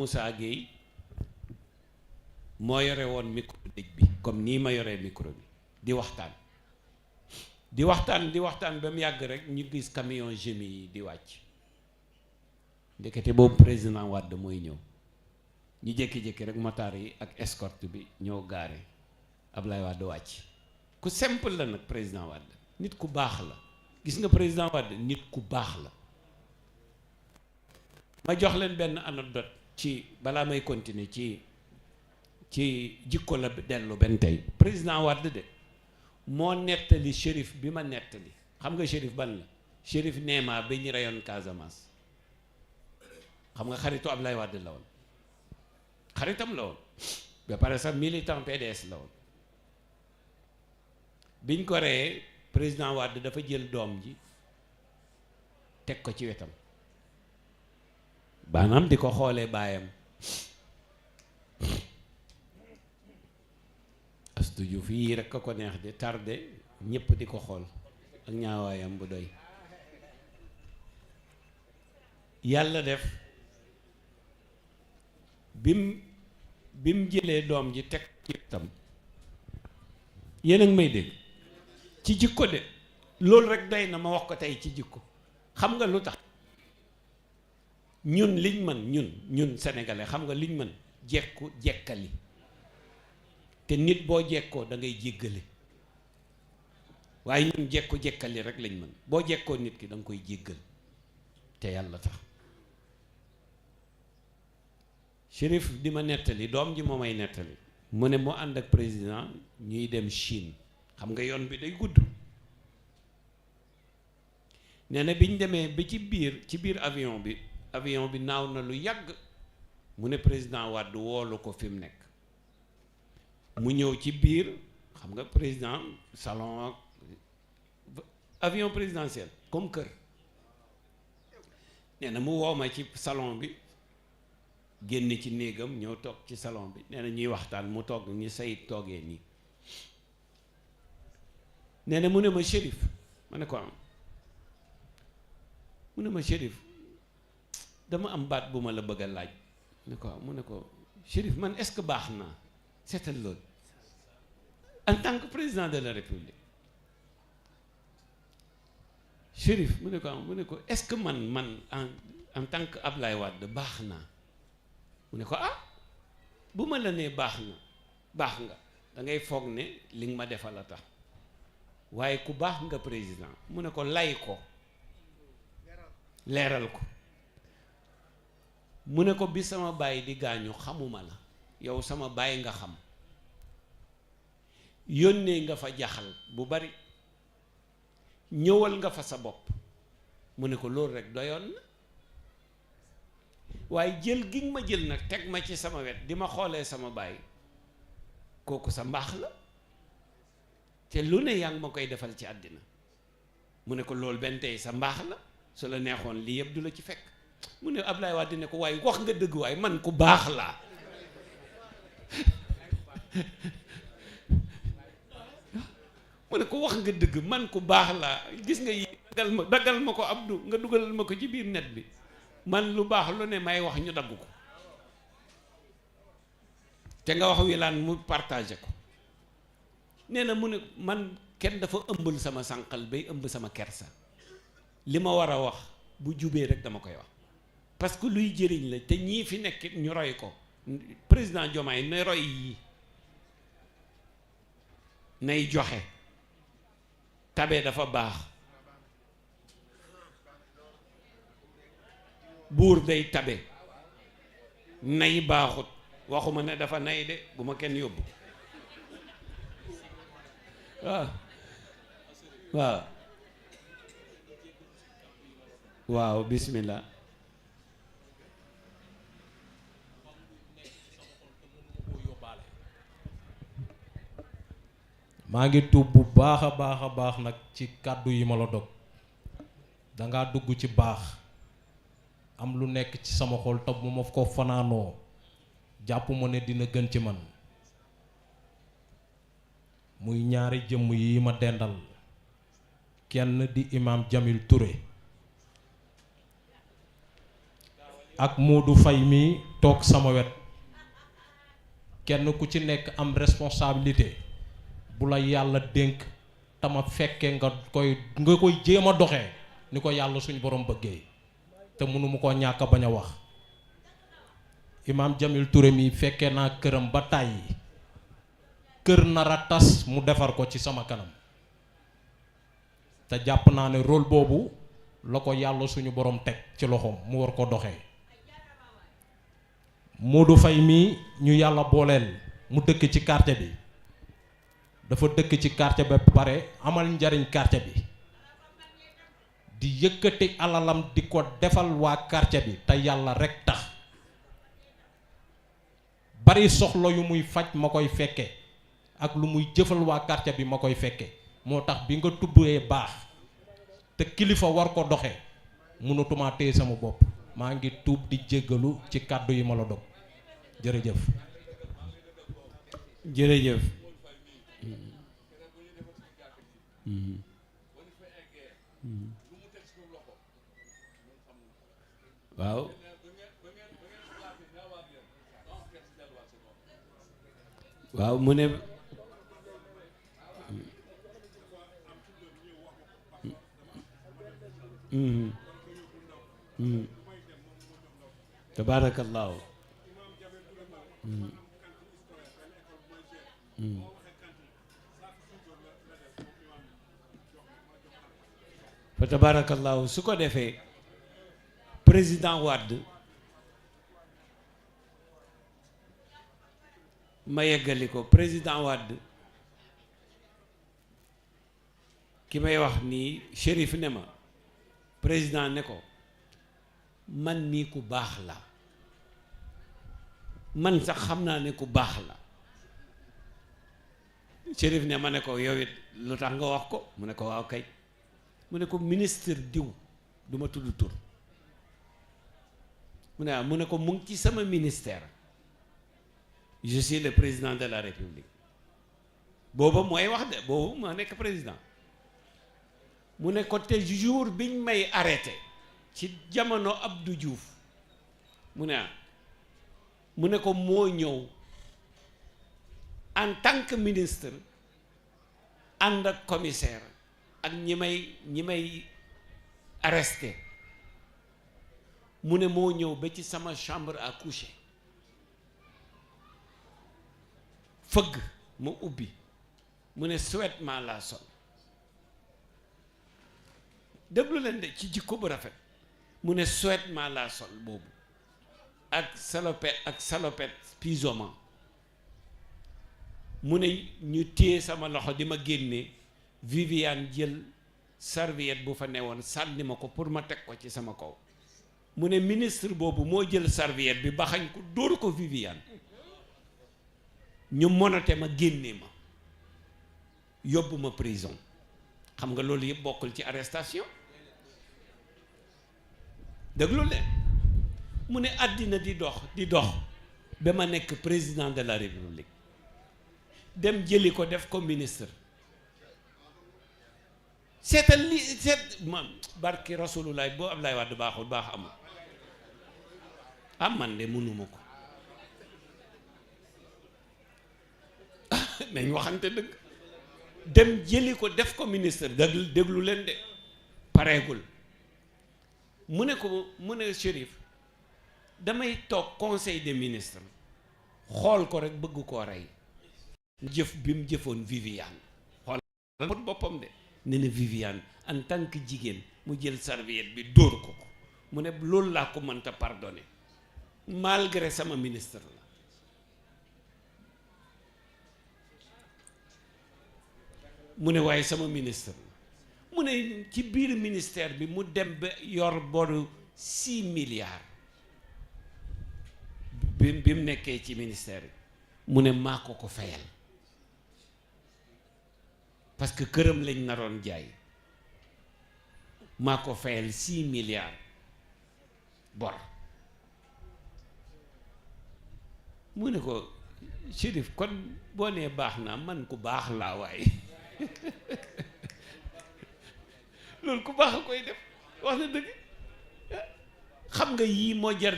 Moussa Gueye moo yore woon micro dëj bi comme nii ma yoree micro bi di waxtaan ba mu yàgg rek ñu gis camion gémi yi di wàcc ndekete boobu président Wade mooy ñëw ñu jékki-jékki rek motaar yi ak escorte bi ñëw gaare Ablaye Wade wàcc ku simple la nag président Wade nit ku baax la gis nga président Wade nit ku baax la. ma jox leen benn anecdote ci balaa may continuer ci jikko la dellu benn tey président Wade de moo nettali shérif bi ma nettali xam nga shérif ban la shérif Néma ba ñu reyoon Casamance xam nga xaritu Ablaye Wade la woon xaritam la woon ba pare sax militant PDS la woon biñ ko reyee président Wade dafa jël doom ji teg ko ci wetam baanaam di ko xoolee baayam Astou Diouf yii rek a ko neex de tardé ñépp di ko xool ak ñaawaayam bu doy yàlla def bim jëlee doom ji teg ci tam yéen a ngi may dégg ci jikko de loolu rek doy na ma wax ko tey ci jikko xam nga lu tax ñun liñ mën ñun sénégalais xam nga liñ mën jekku jekkali te nit boo jekkoo da ngay jéggale waaye ñun jekku jekkali rek lañ mën boo jekkoo nit ki da nga koy jéggal te yàlla tax Chérif di ma nettali doom ji moo may nettali mu ne mu ànd ak président ñuy dem Chine xam nga yoon bi day gudd nee na biñ demee ba ci biir avion bi naaw na lu yàgg mu ne président Wade woolu ko fi mu nekk mu ñëw ci biir xam nga président salon avion présidentiel comme kër nee na mu woo ma ci salon bi génn ci néegam ñëw toog ci salon bi nee na ñuy waxtaan mu toog ñu say toogee nii nee na mu ne ma Chérif ma ne ko am mu ne ma Chérif dama am baat bu ma la bëgg a laaj mu ne ko Chérif man est-ce que baax naa seetal loolu en tant que président de la République Chérif mu ne ko est-ce que man en tant que Ablaye Wade baax naa mu ne ko bu ma la nee baax nga da ngay foog ne li nga ma defal a tax waaye ku baax nga président mu ne ko lay ko leeral ko mu ne ko bi sama baay di gaañu xamuma la yow sama baay nga xam yónnee nga fa jaxal bu bari ñëwal nga fa sa bopp mu ne ko loolu rek doyoon na waaye jël gi nga ma jël nag teg ma ci sama wet di ma xoolee sama baay kooku sa mbaax la te lu ne yaa ngi ma koy defal ci àddina mu ne ko loolu benn tey sa mbaax la su la neexoon lii yëpp du la ci fekk mu ne Ablaye Wade ne ko waaye wax nga dëgg waaye man ku baax laa mu ne ko wax nga dëgg man ku baax laa gis nga yi daggal ma ko Abdou nga dugalal ma ko ci biir net bi man lu baax lu ne may wax ñu dagg ko te nga wax Wilane mu partagé ko nee na mu ne man kenn dafa ëmbal sama sànqal bay ëmb sama kersa li ma war a wax bu jubee rek dama koy wax parce que luy jëriñ la te ñii fi nekk ñu roy ko président Diomaye na roy yi nay joxe tabe dafa baax buur day tabe nay baaxut waxuma ne dafa nay de bu ma kenn yóbbu waaw bismillah maa ngi tuub bu baax a baax nag ci kàddu yi ma la dog dangaa dugg ci baax am lu nekk ci sama xol te bu ma ko fanaanoo jàpp ma ne dina gën ci man muy ñaari jëmm yi ma dendal kenn di imam Jamil Touré ak Modou Faye mi toog sama wet kenn ku ci nekk am responsabilité bu la yàlla dénk tama fekkee nga koy jéem a doxee ni ko yàlla suñu borom bëggee te mënuma koo ñàkk a bañ a wax. Imam Jamil Touré mi fekkee naa këram ba tàyyi kër nar a tas mu defar ko ci sama kanam te jàpp naa ne rôle boobu la ko yàlla suñu borom teg ci loxoom mu war ko doxee. Modou Faye mii ñu yàlla booleel mu dëkk ci quartier bi dafa dëkk ci quartier ba pare amal njariñ quartier bi di yëkkati alalam di ko defal waa quartier bi te yàlla rekk tax bari soxla yu muy faj ma koy fekke ak lu muy jëfal waa quartier bi ma koy fekke moo tax bi nga tuddee baax te kilifa war ko doxe mënatuma téye sama bopp maa ngi tuub di jéggalu ci kàddu yi ma la dog jërëjëf. jërëjëf. waaw. waaw mu ne. tabaarakallaahu. fa tabaarakallaahu su ko defee président Wade ma yeggali ko président Wade ki may wax nii Chérif ne ma président ne ko man mii ku baax la man sax xam naa ne ku baax la Chérif ne ma ne ko yow it lu tax nga wax ko mu ne ko waaw kay mu ne ko ministre diw du ma tudd tur mu ne ko mu ngi ci sama ministère je suis le président de la république booba mooy wax de boobu ma nekk président mu ne ko te jour biñ may arrêté ci jamono Abdou Diouf mu ne ko moo ñëw en tant que ministre ànd ak commissaire ak ñi may arrêté mu ne moo ñëw ba ci sama chambre à coucher fëgg ma ubbi mu ne souhaitement laa sol déglu leen de ci jikko bu rafet mu ne souhaitement laa sol boobu ak salopette pyjama mu ne ñu téye sama loxo di ma génne Viviane jël serviette bu fa newoon sànni ma ko pour ma teg ko ci sama kaw mu ne ministre boobu moo jël serviette bi baxañ ko dóor ko Viviane ñu monote ma génne ma yóbbu ma prison xam nga loolu yëpp bokkul ci arrestation déglu leen mu ne àddina di dox ba ma nekk président de la république dem jëli ko def ko ministre seetal li seet man barki rasulullah boo Ablaye Wade baaxul baax amul am man de mënuma ko nañ waxante dëgg dem jëli ko def ko ministre déglu leen de pareegul mu ne Chérif damay toog conseil des ministres xool ko rek bëgg koo rey jëf bi mu jëfoon Viviane xool boppam de ne na Viviane en tant que jigéen mu jël serviette bi dóor ko mu ne loolu laa ko mënta pardonner malgré sama ministre la mu ne waaye sama ministre la mu ne ci biir ministère bi mu dem ba yor boru 6 milliards bi mu nekkee ci ministère bi mu ne maa ko fayal parce que këram lañ naroon jaay maa ko fayal 6 milliards bor mu ne ko Chérif kon boo nee baax naa man ku baax laa waaye loolu ku baax a koy def wax na dëgg xam nga yii moo jar